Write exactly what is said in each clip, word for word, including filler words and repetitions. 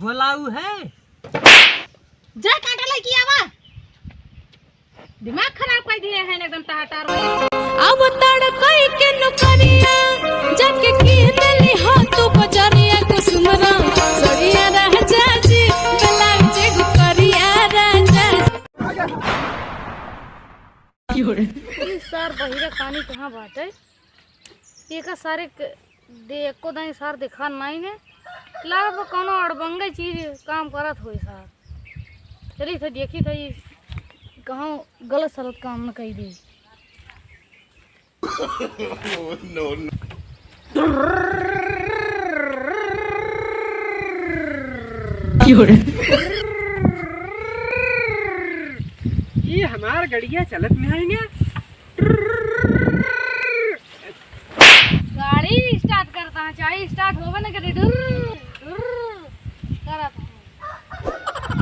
बोलाऊ है? जा काटा लइके आवा। दिमाग खराब कर दिए हैं एकदम टहाटार वाला। अब तड़कई के नौकरिया, जाके कीन ली हो तू बजरिया कुसुमरा, सड़िया राजा जी, ब्लाउज एगो करिया राजा जी। ई सार बहिरा कानी कहाँ बाटे? एका सारे क-, दे, एको दाईं सार देखा नाई ने। लागत बा कौनो अड़बंगे चीज काम करत होई सार। चली थे देखी थे ई कहूँ गलत सलत काम न कई दे। ई हमार गड़िया चलत में आई ना। गाड़ी start करता है, चाहे start होवे न करे, डुर्र, डुर्र करत है।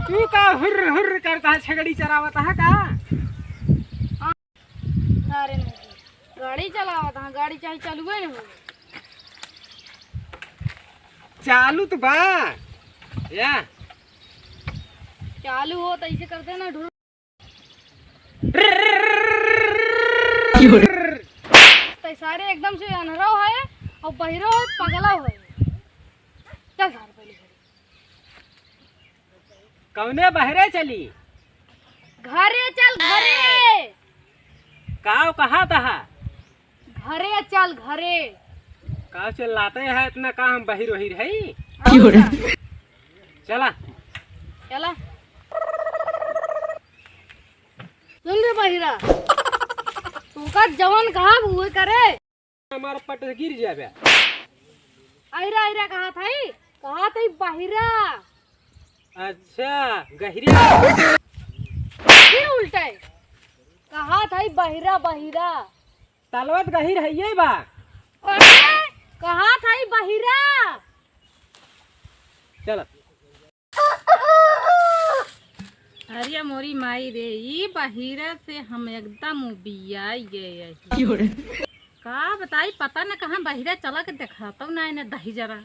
तू का हुर्र हुर्र करता है, छगड़ी चरावत है का? अरे नहीं, गाड़ी चलावत है, गाड़ी चाहे चालू है ना हो। चालू तो बा या। चालू हो तो ऐसे करते ना, ढुर। तै सारे एकदम से अनहरो है और बहिरो है, पगलो है। चल सारे पहले घरे। कौने बहरे चली? घरे चल, घरे। काव कहा तहा? घरे चल, घरे। काव चिल्लाते है इतना, का हम बहिर वहिर है? और का? चला। चला। सुन रे बहिरा, तू का जवन कहा उहे करे। हमार पट से गिर जाबे। अहिरा, अहिरा कहा था ही, कहा था ही बहिरा। अच्छा, गहिरा। फिर उल्टे। कहा था ही बहिरा, बहिरा। तलवत गहिर है ये बा। अरे, कहा था ही बहिरा। चल। अरे मोरी माई रे, ई बहिरा से हम एकदम उबियाई गए हई। का बताई, पता न कहाँ बहिरा चला के देखातौ ना इन्हें दही जरा।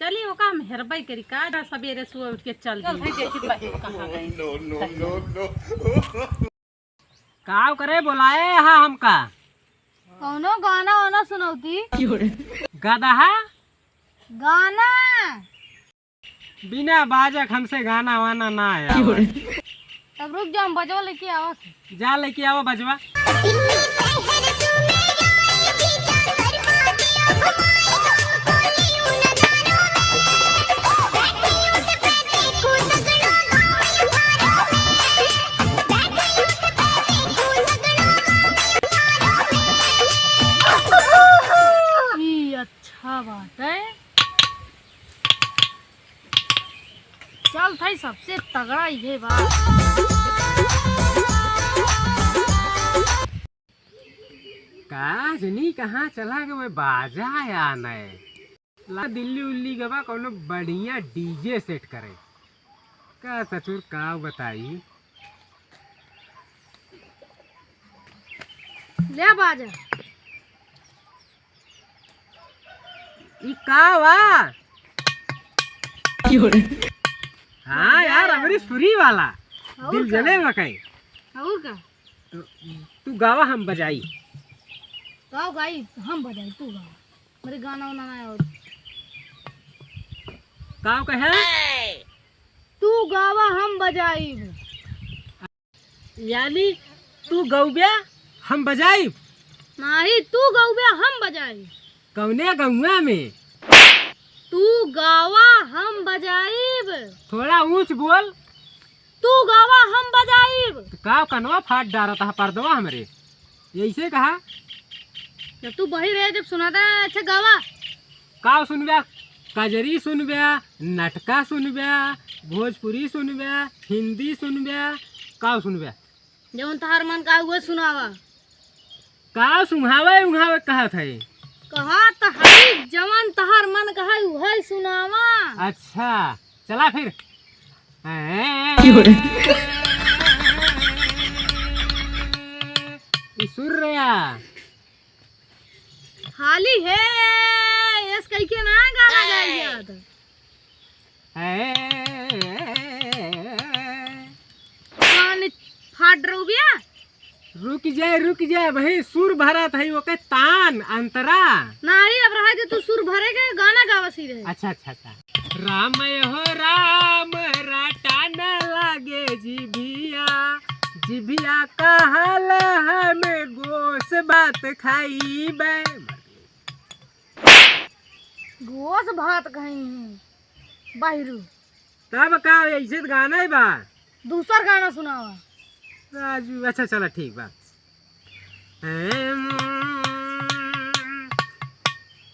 चली ओका हम हेरबई करी का, ना सबेरे सुबह उठ के चल चल दी। भाई देखी बहिरा कहाँ गई। काव करे बोलाए हा हमका? कौनो गाना वाना सुनौती। गदहा? गाना। बिना बाजक हमसे गाना वाना ना आवा। तब रुक जा, हम बजवा लेके आवा। जा लेके आवा बजवा। ई अच्छा बात है। चल थाई सबसे तगड़ा इहे बा। का जनी कहाँ चला गए बाजा या नए? ला दिल्ली उल्ली गवा कौनो बढ़िया DJ set करे। का ससुर का बताई? ले बाजा। ई का बा? हाँ यार, अमरीश पुरी वाला। और दिल का? जले मकई। और का? तो तू गावा, हम बजाई। गाओ गाई, हम बजाई, तू गावा। मेरे गाना वाना ना और। का कहे? तू गावा, हम बजाई। यानी तू गौब्या, हम बजाइब? नाही, तू गौब्या, हम बजाइब। कौने गौवा में? तू गावा, हम बजाइब। थोड़ा ऊंच बोल। तू गावा, हम बजाइब। तो का कनवा फाट डारत है पर्दवा हमरे? यैसे कहा? जब तू बहिर है, जब सुनाता है, अच्छा गावा। का सुनब्या? कजरी सुनब्या, नटका सुनब्या, भोजपुरी सुनब्या, हिंदी सुनब्या, का सुनब्या? जवन तहार मन कहा उहे सुनावा। का सुंघावे उंघावे कहत है? कहत है जवन तहार मन कहा उहे सुनावा। अच्छा, चला फिर। ई सुर रहा। हाली है, यस कह के ना गाना गा। कान फाट रहू बिया। रुक जा, रुक जा भाई, सुर भरत है ओके तान अंतरा। नाही, अब रहा दे तू सुर भरे के, गाना गावा सीधे। अच्छा, अच्छा, अच्छा। राम हो राम, राटा न लागे जिभिया, जिभिया कहल हम गोस भात खाइबे। गोस भात कहीं है, बाहिरू। तब का, ऐसे तो गाना ही बा। दूसर गाना सुनावा। राजू, अच्छा, चला, ठीक बा।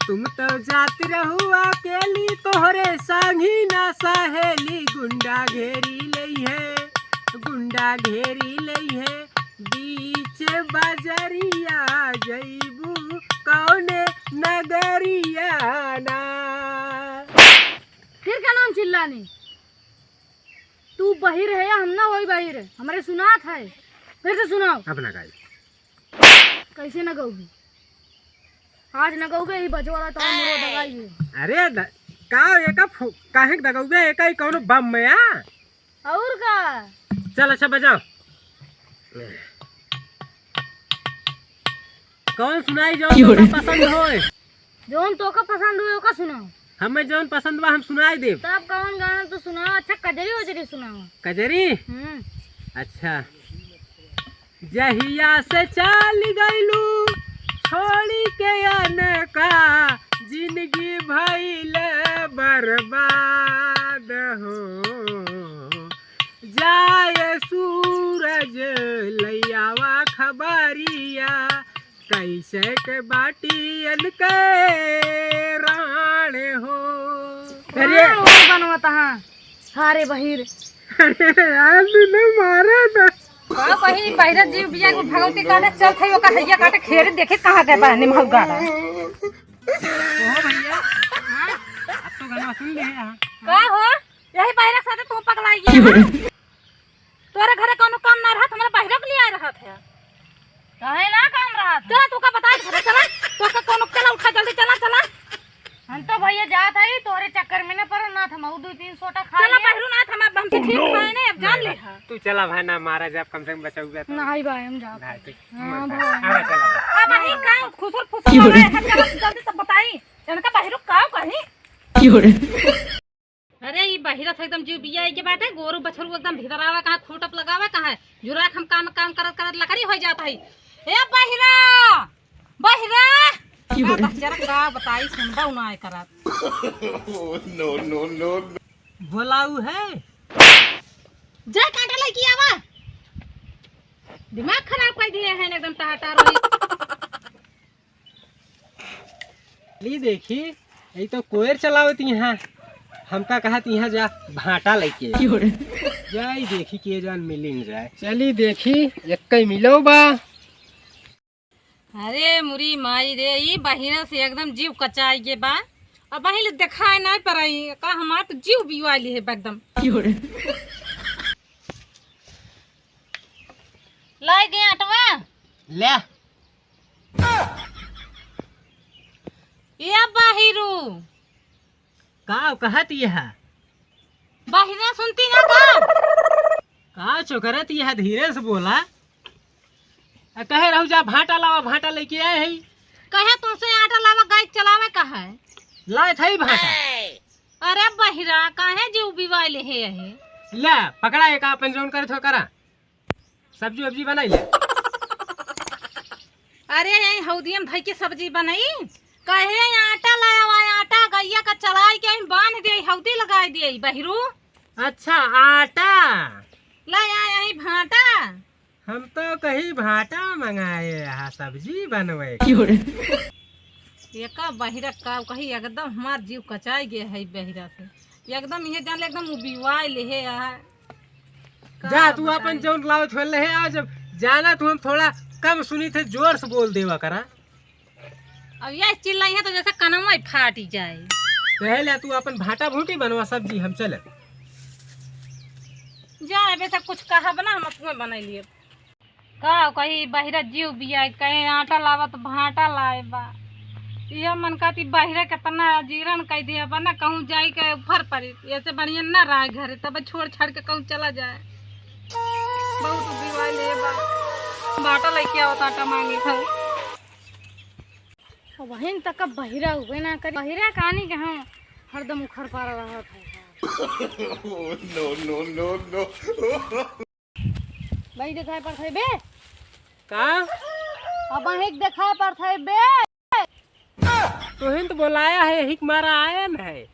तुम तो जात रहू अकेली, तोहरे संगी ना सहेली, गुंडा घेरी लई है, गुंडा घेरी लई है, बीच बजरिया जइबू कौने नगरिया ना। फिर का नाम चिल्लानी? तू बहिर है या हम ना होई बहिर? हमरे सुनात है, फिर से सुनाओ। अब ना गाई। कैसे न गउबी? आज न गउबे, ई बजवाला तो हमरो दगाई है। अरे द-, का एका फु-, काहे के दगउबे? एका ही कौनो बम में आ? और का? चल अच्छा बजाओ। कौन सुनाई जो क्यों रे? तोका पसंद होए? जौन तोका पसंद होए ओका सुनाओ। हमें जौन पसंद बा हम सुनाई देब। तब कौन गाना तू सुनाओ? अच्छा कजरी उजरी सुनाओ। कजरी? हम्म। अच्छा। जहिया से चल गइलू छोड़ी के अनका, जिंदगी भइल बर्बाद हो। जाए सूरज लइयावा खबरिया, कैसे के बाटी अनके राण हो। अरे! राण हो बनवत हाँ। हारे बहिर। अरे यार, तू ना मारा ना। का कही, बहिरा जीव बिया को भगवती काटे चल थई, ओका हैया काटे खेरे देखे कहाँ गए बा, निमहू गाड़ा। ओहो भैया, हाँ? अब तो गाना सुन ले हैं। का हो? यही बहिरा के साथे तू पगलाई गया। तोरे घरे कौनो काम ना रहत, हमरा बहिरा के लिए आए रहत है। काहे ना काम रहत है? चला, तू का बता दे, चला। तो का कौनो, चला, उठा जल्दी, चला, चला। हम तो भैया जात हई, तोरे चक्कर में ना पड़ल, ना त हमहू दू तीन सोटा खा चला, लिए। बहिरू ना, हम, हमसे ठीक खाए नहीं, अब जान ले। तू चला भाई, ना मारा जाब, कम से कम बचउबे तो। नहीं भाई, हम जात भाई, हई। तू हाँ मत भाई। आवा, चला। अब वही का खुसुर फुसुर क्यों रे? लगा है, चला, जल्दी सब बताई। इनका बहिरू का कहीं? क्यों रे? अरे, ई बहिरा से एकदम जीव बिया के बाटे, गोरू बछरू एकदम भीतर आवा, कहाँ खूंटप लगावा, कहाँ जुराक हम काम, काम करत, करत लकड़ी होइ जात हई। ए बहिरा, बहिरा! की हो का रे? बच्चा का बताई, सुनबा उ ना करत। No, no, no, no। बोलाऊ है? जा कांटा लेके आवा। दिमाग खराब कर दिए हैं एकदम टहाटा रोई। ली देखी, यही तो कोयर चलावत यहाँ, हमका कहत यहाँ जा भांटा लेके। की हो रे? जाई देखी के जान मिलिन जाए। चली देखी, एक्कै मिलो बा। अरे मुरी माई रे, ई बहिरा से एकदम जीव कचाई गे बा। अब पहिले देखाए ना पराई, का हमार तो जीव बिवाली है एकदम। की हो रे? लाई दे आटवा। ले। ए बहिरू। का कहत यह? बहिरा सुनती ना का? का चोकरत यह, धीरे से बोला। आ कहे रहू जा भांटा लावा, भांटा लेके आए है। कहे तुमसे आटा लावा, गाय चलावे का है? लाए थे भांटा। अरे बहिरा, काहे जीव बिवाइले है यही? ले, पकड़ा एक आपन जौन करे थो करा। सब्जी वब्जी बनाई ले। अरे, यही हौदियम धई के सब्जी बनाई। कहे आटा लाया हुआ, आटा गैया का चलाई के यहीं बांध दे, हौदी लगाई दे, बहिरू। अच्छा, आटा। ला आ, यही भांटा। हम तो कही भांटा मंगाए, यहाँ सब्जी बनवे के। की हो रे? एका बहिरा का कही, एकदम हमार जीव कचाई गे है बहिरा से। एकदम ये जान ले, एकदम उबिवाए ले है यहाँ। का जा, तू बताई? अपन जौन लाओ छोड़ ले है, आज जाना तू हम थोड़ा कम सुनी थे, जोर से बोल देवा करा। अब ये चिल्लाई है तो जैसे कनवा ही फाटी जाए। पहले तू अपन भांटा भूटी बनवा सब्जी, हम चले। जा, अबे से कुछ कहा बना, हम अपने बनाई लिए। का कही बहिरा जीव बिया, कहे आटा लावा तो भांटा लाए बा। यह मन कहती बाहिरे केतना जीरन कइ दिया बा ना, कहूँ जाई के उफर पड़ी। ऐसे बढ़िया ना रहा घरे, तब छोड़ छाड़ के कहूँ चला जाए। बहुत दिवाले बा, बाटा लइके आवत आटा मांगे खाए। अबहिन तक अब बहिरा हुए ना करी। बहिरा कहानी के हम हरदम उखर पार रहत है। No, no, no, no। भाई देखाई पड़त है बे। का? अबहिन देखाई पड़त है बे। तोहिन तो बोलाया है, यही के मारा आया न है।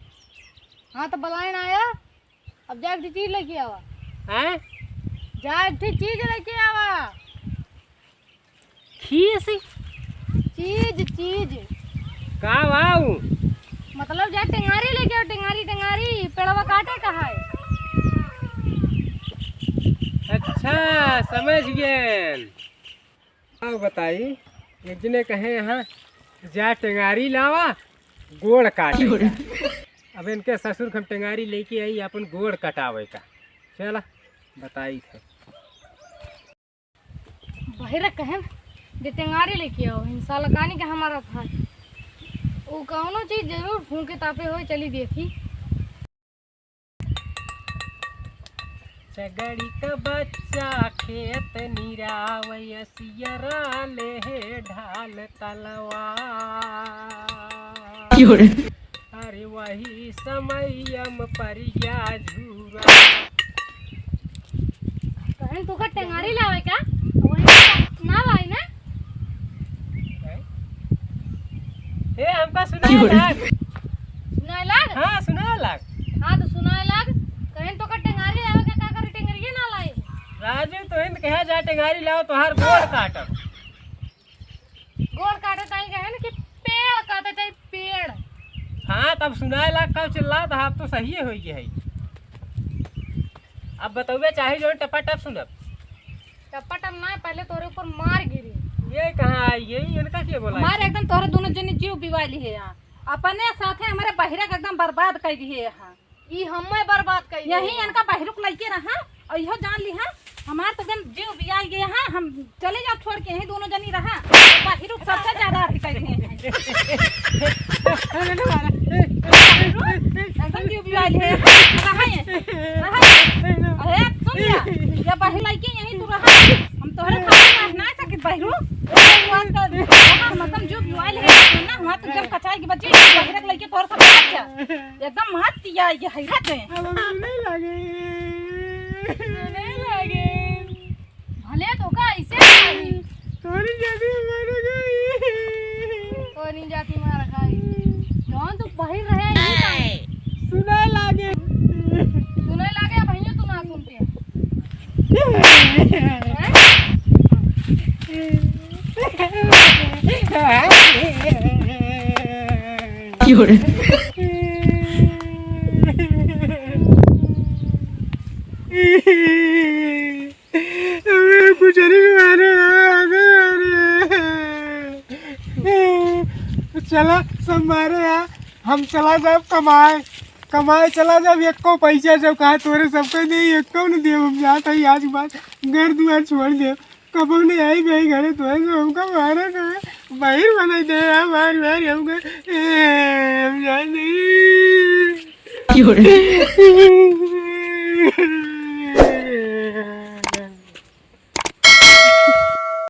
हाँ तो बोलाए ना आया। अब जा एक ठे चीज लेके आवा। हैं? जा एक ठे चीज लेके आवा। खीस? चीज, चीज। का बाऊ? मतलब जा टेंगारी लेके आओ, टेंगारी, टेंगारी, पेड़वा काटे का है। अच्छा, समझ गए। अब बताई, एक जने कहे यहाँ, "जा टेंगारी लावा, गोड़ काटे का।" अब इनके ससुर के हम टेंगारी लेके आई, अपन गोड़ कटावे का। चला, बताई थे। बहिरा कहे, "जे टेंगारी लेके आओ, हिंसा लगानी के हमारा था।" वो कौनो चीज जरूर फूंके तापे होए, चली देखी। चगड़ी क बच्चा खेत निरावै, सियरा लेहे ढाल तलवार। क्यों रे? अरे वही समयम परिया झूरा। कहन तोका टेंगारी लावे का? वही ना लाई ना? हैं? ए, हमका सुनाए लाग। सुनाए लाग? हाँ, सुनाए लाग। हाँ, तो सुनाए लाग। कहन तोका टेंगारी लावे का, का करे टेंगरिये ना लाई? राजू, तोहिन कहा जा टेंगारी लाओ, तोहार गोड़ काटब। गोड़ काटे ताई कहे ना कि पेड़ काटे ताई पेड़। हाँ, तब सुनाए लाग, कब चिल्लात, आप तो सही होई गए है। अब बतौबे चाहे जो टपा टप सुनब। टपा टप ना, पहले तोरे ऊपर मार गिरी। ये कहाँ आई है? इनका के बोला हमारे है? एकदम तोहरे दोनों जने जीव बिवाइली है यहाँ। अपने साथे हमारे बहिरा के एकदम बर्बाद कर दिए यहाँ। ई हमें बर्बाद कर दिए यही यहाँ। इनका बहिरुक लइके रहा और इहो जान ली है, हमार तो एकदम जीव बिवाइ गए यहाँ। हम चले जाब छोड़ के, यही दोनों जनी रहा। बहिरुक सबसे ज्यादा अथी कर दिए हैं। एकदम जीव बिवाइल है। कहाँ है? कहाँ है? अरे, सुन लिया। ये बहिर लइके यहीं तू रहा। हम तोहरे साथ रह ना सकित बहिरू। एक बात कर, हमार मतलब जीव बिवाइल है ना, हुआ तू जब कचाई के बच्ची, बहिर लइके तोहरे साथ रह जा। एकदम मत किया, ये हैरत है। अब हम सुने लगे। सुने लगे। भले तो का ऐसे करी। तोरी जाति मारे गई। तोरी जाति मार खाई। जौन तू बहिर रहे, यही काम। सुनाए लागे। सुनाए लागे, अब भैया तू ना सुनते। हैं? क्यों रे? अबे कुचरी के मारे, अबे मारे। चला, सब मारे यार, हम चला जाब कमाए, कमाए चला जाब, एको पैसा जब कहा तोरे सबके दे, एको न देब, हम जात हई आज के बाद घर दुआर छोड़ देब, कबो नहीं आई भाई घरे, तोरे सब हमका मारे ना, बाहर बनाई दे यार, मार मार हमका, ए, हम जात नहीं। क्यों रे?